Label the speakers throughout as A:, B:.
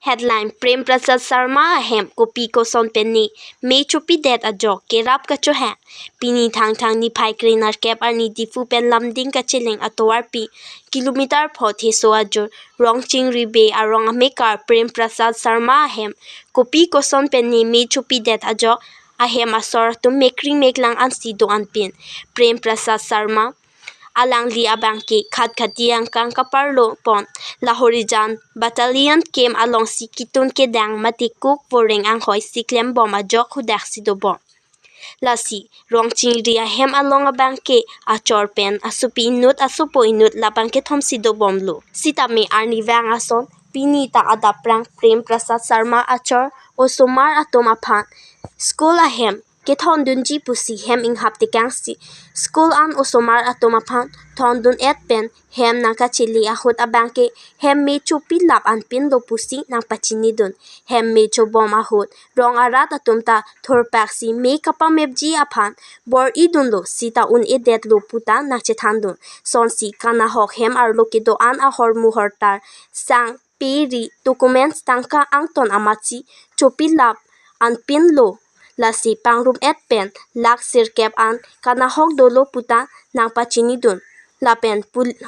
A: Headline Prem Prasad Sharma ahem kopi koson penni me chupi det ajok kerap ka cho ha pini thang thang ni phai krenar cap arni difu pen lamding ka chileng atowar pi kilometer pho the so ajo rongching ribe arong amekar Prem Prasad Sharma ahem kopi koson penni me chupi det ajok ahem asor tum mekring meklang ansi do anpin Prem Prasad Sharma alang li abangke khat khatiang kang kaparlo pon Lahorijan battalion kem along si kitun ke dang mati kuk poreng ang hoi siklem bom ajok hudak si do bom lasi rongching ria hem along abangke achor pen asupi inut asupo inut labangke thom si do bom lo sitame arni wang ason pini ta adaprang Prem Prasad Sharma achor osomar atom aphan school ahem ke thon dun ji pusi hem ing hap te kang si school an osomar atom aphan thon dun et pen hem nangka chili ahut abangke hem me chupi lap an pin lo pusi nang pachini dun hem me cho bom ahut rong arat atom ta thor pak si me kapa mep ji aphan bor i dun lo sita un e det lo puta nak che than dun son si kana hok hem ar lo ke do an ahor muhor tar sang pe ri documents tangka angton amachi chopi lap an pin lo lasi pangrum et pen lak sirkep an kanahok dolo puta nangpa chini dun lapen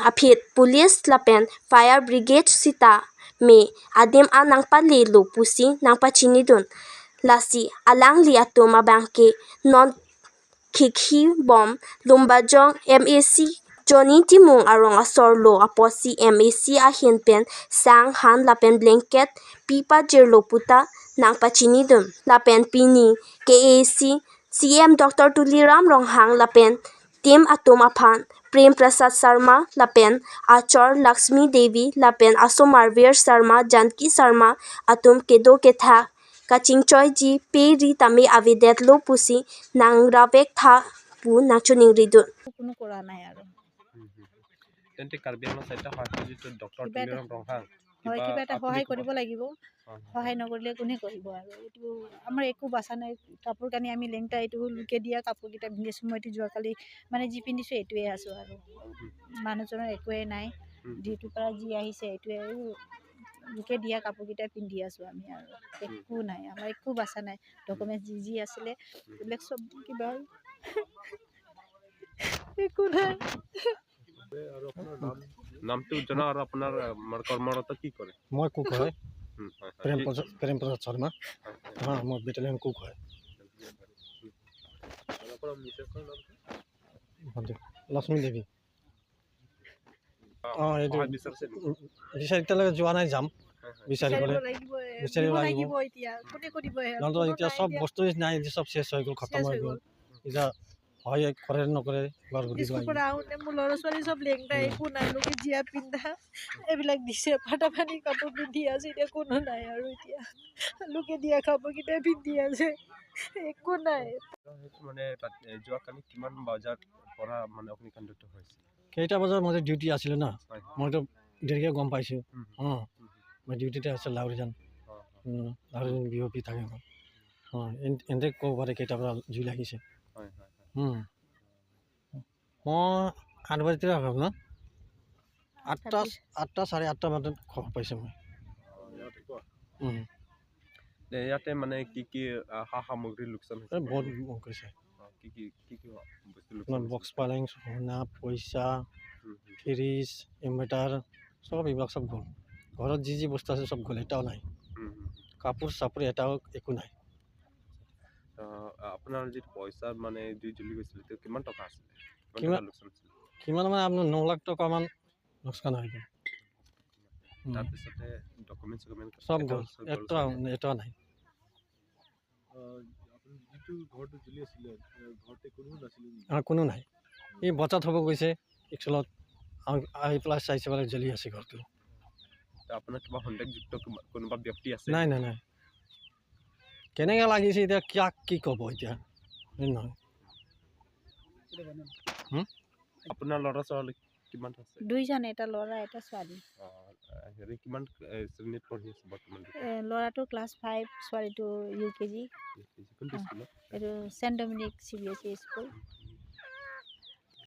A: aphit police lapen fire brigade sita me adim an nangpa le lo pusi nangpa chini dun lasi alang li atum abangke non khikhi bom lumbajong MAC Johnny Timung arong asor lo aposi MAC ahin pen sang han lapen blanket pipa jirlo puta nangpa chini dun lapen pini KAC CM Dr. Tuliram Ronghang lapen team atum aphan Prem Prasad Sharma lapen achor Lakshmi Devi lapen Asomarveer Sharma Janki Sharma atum kedo ketha kachingchoi ji pe ri tami avidet lo pusi nangravek tha pu nangchuning ridun
B: কোনো কৰা নাই আৰু।
C: তেন্তে কাৰ্বি আংলং স্বায়ত্ত শাসিত যিটো doctor
B: কিবা এটা
C: তুলিৰাম ৰংহাং
B: হয়, কিবা এটা
C: আপুনি
B: সহায়
C: ক'ব?
B: কৰিব লাগিব।
C: হয়।
B: সহায় নকৰিলে কোনে কৰিব আৰু? এইটো আমাৰ একো বাচা নাই। কাপোৰ কানি আমি লেংটা, এইটো লোকে দিয়া কাপোৰকেইটা পিন্ধিছোঁ। মই এইটো যোৱাকালি মানে যি পিন্ধিছোঁ এইটোৱে আছোঁ আৰু। মানুহজনৰ একোৱেই নাই। ডিউটিৰ পৰা যি আহিছে এইটোৱে, লোকে দিয়া কাপোৰকেইটা পিন্ধি আছোঁ আমি আৰু। একো নাই আমাৰ, একো বাচা নাই। ডকুমেণ্টছ যি যি আছিলে এইবিলাক চব কিবা, একো নাই।
C: আৰু আপোনাৰ নামটো জনাওক আৰু আপোনাৰ মানে কৰ্মৰত কি কৰে?
D: মই কুক হয়।
C: হয় হয়।
D: প্ৰেম প্ৰসাদ, প্ৰেম প্ৰসাদ শৰ্মা।
C: হয়।
D: অঁ, মই বেটেলিয়ন কুক হয়।
C: আৰু আপোনাৰ মিছেছৰ নামটো?
D: লক্ষ্মী দেৱী। অঁ, এইটো
C: সহায় বিচাৰিছে নেকি?
D: বিচাৰি এতিয়ালৈকে যোৱা নাই, যাম।
C: হয়।
D: বিচাৰিবলৈ
B: লাগিব,
D: বিচাৰিব
B: দিব
D: লাগিব।
B: লাগিব। এতিয়া কোনে কৰিব help?
D: নহ'লে
B: কোনো
D: এতিয়া
B: নাই।
D: চব
B: এতিয়া
D: বস্তু নাই, এতিয়া চব শেষ হৈ গ'ল, খতম
B: শেষ
D: হৈ
B: হৈ
D: গ'ল।
B: গ'ল।
D: এতিয়া হয় কৰে নকৰে এবাৰ সুধিব
B: স্কুল
D: লাগিব।
B: পৰা আহোঁতে মোৰ ল'ৰা ছোৱালী চব লেংটা, একো নাই। লোকে জীয়া পিন্ধা এইবিলাক দিছে, ফাটা ফাটি কাপোৰ পিন্ধি আছে। এতিয়া কোনো নাই আৰু, এতিয়া লোকে দিয়া কাপোৰকেইটাই পিন্ধি আছে, একো নাই।
C: সেইটো মানে তাত যোৱাকালি কিমান বজাত পৰা মানে অগ্নিকাণ্ডটো হৈছে?
D: কেইটা বজাত, মই ডিউটি আছিলোঁ না।
C: হয়।
D: মইতো দেৰিকৈ গম পাইছোঁ। অঁ, মই ডিউটিতে আছিলোঁ, লাহৰিজান।
C: অঁ।
D: লাহৰিজান বি অ' পি থাকে মই। অঁ, এন্তে ক'ব পাৰে কেইটাৰ পৰা জুই লাগিছে।
C: হয়।
D: মই 8 বাজিতে হ'ব ন, 8টা, 8টা 8:30 মানত খবৰ পাইছোঁ মই।
C: ইয়াতে মানে কি কি সা সামগ্ৰী লোকচান হৈছে?
D: এই বহুত গৈছে।
C: কি কি কি কি বস্তু
D: আপোনাৰ
C: লোকচান হৈছে?
D: বক্স পালেং, সোণা, পইচা,
C: হুম, হুম।
D: ফ্ৰিজ, ইনভাৰ্টাৰ, চব এইবিলাক চব গ'ল। ঘৰত যি যি বস্তু আছে চব গ'ল, এটাও নাই।
C: হুম, হুম।
D: কাপোৰ চাপোৰ এটাও একো নাই।
C: আপোনাৰ যিটো পইচা মানে জুই জ্বলি গৈছিলে, সেইটো কিমান টকা আছিলে? কিমান
D: কিমান
C: টকা লোকচান হৈছিলে?
D: কিমান মানে আপোনাৰ 9 লাখ টকামান লোকচান হৈ গ'ল।
C: তাৰপিছতে ডকুমেণ্ট চকুমেণ্ট
D: চব গ'ল। এটাও
C: চাগে?
D: এটাও নাই।
E: যিটো ঘৰটো জ্বলি আছিলে, ঘৰতে কোনো নাছিলে নেকি?
D: অঁ, কোনো নাই। এই বজাত হ'ব গৈছে স্কুলত, আহি পেলাই চাইছে পেলাই জ্বলি আছে ঘৰটো।
C: আপোনাৰ কিবা সন্দেহযুক্ত কোনোবা ব্যক্তি আছে?
D: নাই নাই নাই। কেনেকৈ লাগিছে এতিয়া কাক কি ক'ব এতিয়া, হয় নহয়?
C: আপোনাৰ ল'ৰা ছোৱালী কিমান আছে?
B: দুইজন, এটা ল'ৰা এটা ছোৱালী।
C: হেৰি কিমান শ্ৰেণীত পঢ়ি আছে বৰ্তমান?
B: ল'ৰাটো ক্লাছ 5, ছোৱালীটো ইউ কে জি।
C: কোনটো স্কুলত?
B: এইটো scent Dominic CBSE school.